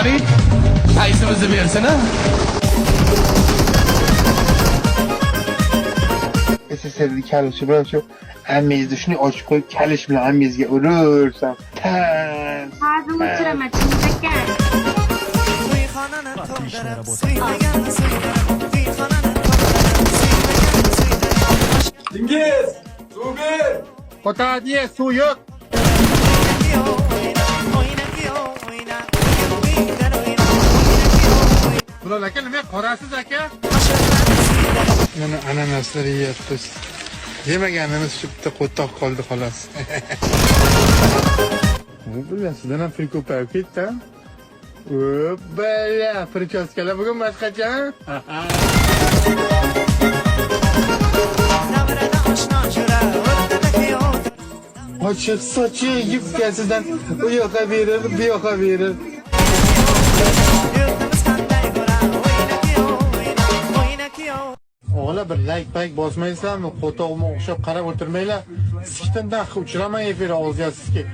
Qaysimizni bersin, a? SSR'ni kalishi bilan shu ammingizni shunday ochib qo'yib, kalish bilan ammingizga uraversam. Tas. Hozir o'chiraman, Chingiz aka. To'yxonani to'ldirib, suymaganni suydirib, to'yxonani to'ldirib, suymaganni suydirib. Chingiz, suv ber. Xotadiye suv yo'q. O'yna kuyov, o'yna, o'yna kuyov, o'yna, o'yna o'yna, o'yna kuyov, o'yna. Bilol aka, nima qorasiz, aka? Oshiqlarni suydirib. Mana ananaslar yeyapmiz. Yemaganimiz shu bitta qo'toq qoldi, xolos. Bu bilasidan ham pul ko'payib ketdi. O'p, причёска lar bugun boshqacha. Davrada oshno jo'ra, o'rtada kuyov. Ochiq sochi yubkasidan u yoqqa berir, bu yoqqa berir. Yurtimiz qanday bo'lar? O'yna kuyov, o'yna, o'yna kuyov. O'g'la, bir layk payk bosmaysizlarmi? Qo'tog'imga o'xshab qarab o'tirmanglar. Sikdan uchiraman efir og'zga sizga.